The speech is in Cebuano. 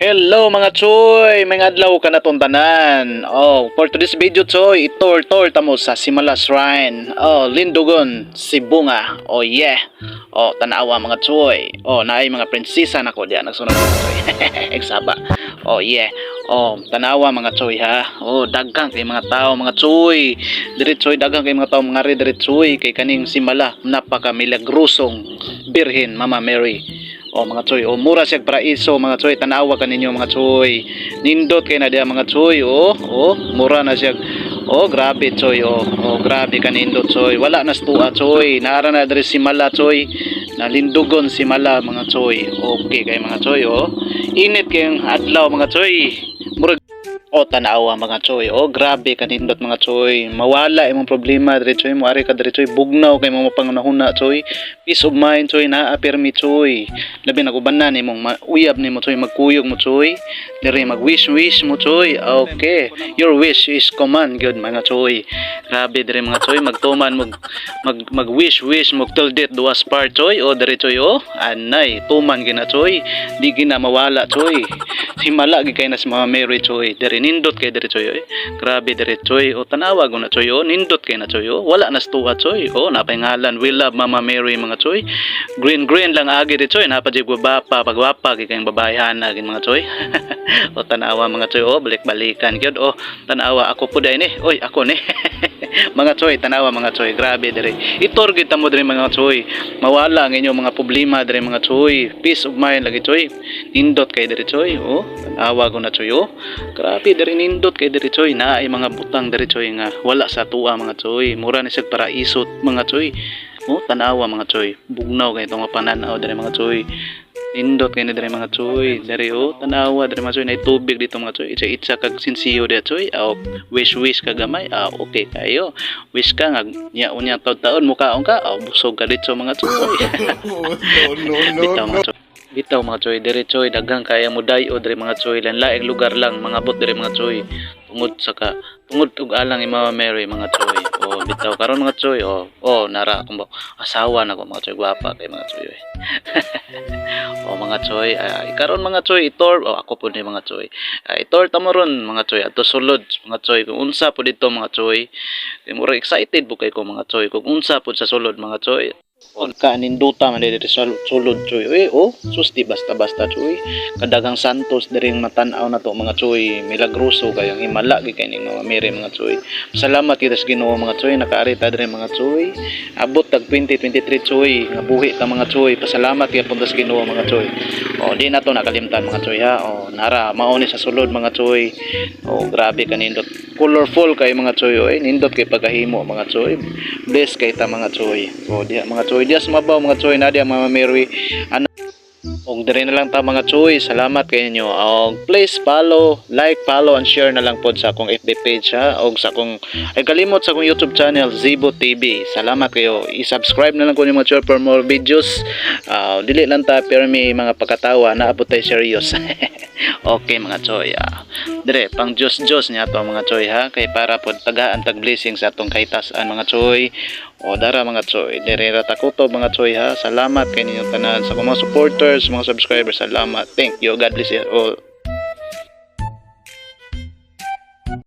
Hello, mga choy! Mga adlaw ka na tanan. Oh, for today's video, choy, itor-tor tamo sa Simala Shrine. Oh, Lindogon, Sibonga. Oh yeah. Oh, tanawa, mga choy. Oh, naay mga prinsesa nako diyan nagsunod, mga choy. Eksaba. Oh yeah. Oh, tanawa, mga choy, ha. Oh, daghan kay mga tao, mga choy. Diri, choy, daghan kay mga tao mga ri diri, choy, kay kaning Simala napaka milagrosong Birhen Mama Mary. Oh, mga choy, oh, mura siya paraiso, mga choy, tanawa ka ninyo, mga choy. Nindot kay na diya, mga choy, oh, oh, mura na siya. Oh, grabe, choy, oh, oh, grabe ka nindot, choy. Wala na stua, choy. Naara na diri Simala, choy. Nalindugon Simala, mga choy. Okay kay, mga choy, oh. Init kayong adlaw, mga choy. Murag. O, tanawa, mga choy. O, grabe kanindot, mga choy. Mawala imong problema diri, choy. Mo ari ka diri, choy. Bugnaw kay mo pangunahuna, choy. Peace of mind, choy, naa pirmi, choy. Labi na ubanan nimong uyab nimo, choy, magkuyog mo, choy. Diri mag wish wish mo, choy. Okay. Your wish is command gyud, mga choy. Grabe diri, mga choy, magtuman mo mag mag wish wish mo till death do us part, choy. O, diri, choy, o. Anay, tuman gina, choy. Di gina mawala, choy. Himala gid kay na si Mama Mary, choy. Diri nindot kay diri, choy, oy. Grabe diri, choy. O, tanawa na, choy, o nindot kay na, choy, o. Wala na stuwa, choy. O, napay ngalan "We love Mama Mary", mga choy. Green green lang agi diri, choy. Napa jud gwapa pagwapa gid kayong babaehan na mga choy. O, tanawa, mga choy, o, balik-balikan gyud, o. Tanawa, ako po dai ni. Oy, ako ni. Mga choy, tanawa, mga choy, grabe diri. Itor gid ta mo diri, mga choy. Mawala ang inyong mga problema diri, mga choy. Peace of mind lagi, choy. Nindot kay diri, choy. Oh, tanawa ko na, choy, oh. Grabe diri, nindot kay diri, choy. Naay mga butang diri, choy, nga wala sa tuwa, mga choy. Mura ni siya paraiso, mga choy. Oh, tanawa, mga choy. Bugnaw kay itong pananaw diri, mga choy. Nindot kay ni diri, mga choy. Diri, oh, tanawa diri, mga choy, nay tubig dito, mga choy. Itsa-itsa kag sinsiyo diya, choy. Ah, wish wish ka gamay. Ah, okay kayo. Wish ka nga nya unya taon-taon mukaon ka. Ah, busog ka dito, mga choy. Oh, no, Bitaw, no. mga choy. Bitaw, mga choy, diri, choy, daghan kaya mo dayo diri, mga choy, lain lugar lang mangabot diri, mga choy. Tungod sa ka tungod og alang ni Mama Mary, mga choy. Oh, bitaw karon, mga choy, oh, oh, nara akong asawa na ko, mga choy, gwapa kay, mga choy. Oy. Oh, mga choy, ay karon, mga choy, itor, oh, ako po ni, mga choy. Ay, itor ta mo ron, mga choy, adto sulod, mga choy, kung unsa po dito, mga choy. Kay mura excited po kay ko, mga choy, kung unsa po sa sulod, mga choy. Pagka ninduta man diri sa sulod, choy. Uy, oh, sus, di basta-basta, choy. Kadaghang santos diri matan-aw na to, mga choy. Milagroso kay ang himala gid kay ning Mama Mary, mga choy. Salamat kita sa Ginoo, mga choy, nakaari ta diri, mga choy. Abot tag 2023, choy, nga buhi ta, mga choy. Pasalamat gyapon ta sa Ginoo, mga choy. Oh, di na to nakalimtan, mga choy, ha. Oh, nara mao ni sa sulod, mga choy. Oh, grabe ka nindot. Colorful kay, mga choy, oy. Nindot kay pagkahimo, mga choy. Bless kay ta, mga choy. Oh, diha, mga choy, diya sumabaw, mga choy, na diya Mama Mary. Ano og dire na lang ta, mga choy. Salamat kay ninyo. Og please follow, like, follow and share na lang pod sa akong FB page, ha, og sa akong ay kalimot sa akong YouTube channel, Zibo TV. Salamat kayo. I-subscribe na lang ko ninyo, mga choy, for more videos. Ah, dili lang ta pero may mga pagkatawa, naabot tayo serious. Okay, mga choy. Ah. Dire pang Diyos Diyos niya to, mga choy, ha, kay para pod tagaan tag blessing sa atong kahitasan, mga choy. O, dara, mga choy, dire ra takuto, mga choy, ha. Salamat kay ninyong tanan sa akong mga supporters, mga subscribers. Salamat. Thank you. God bless you all.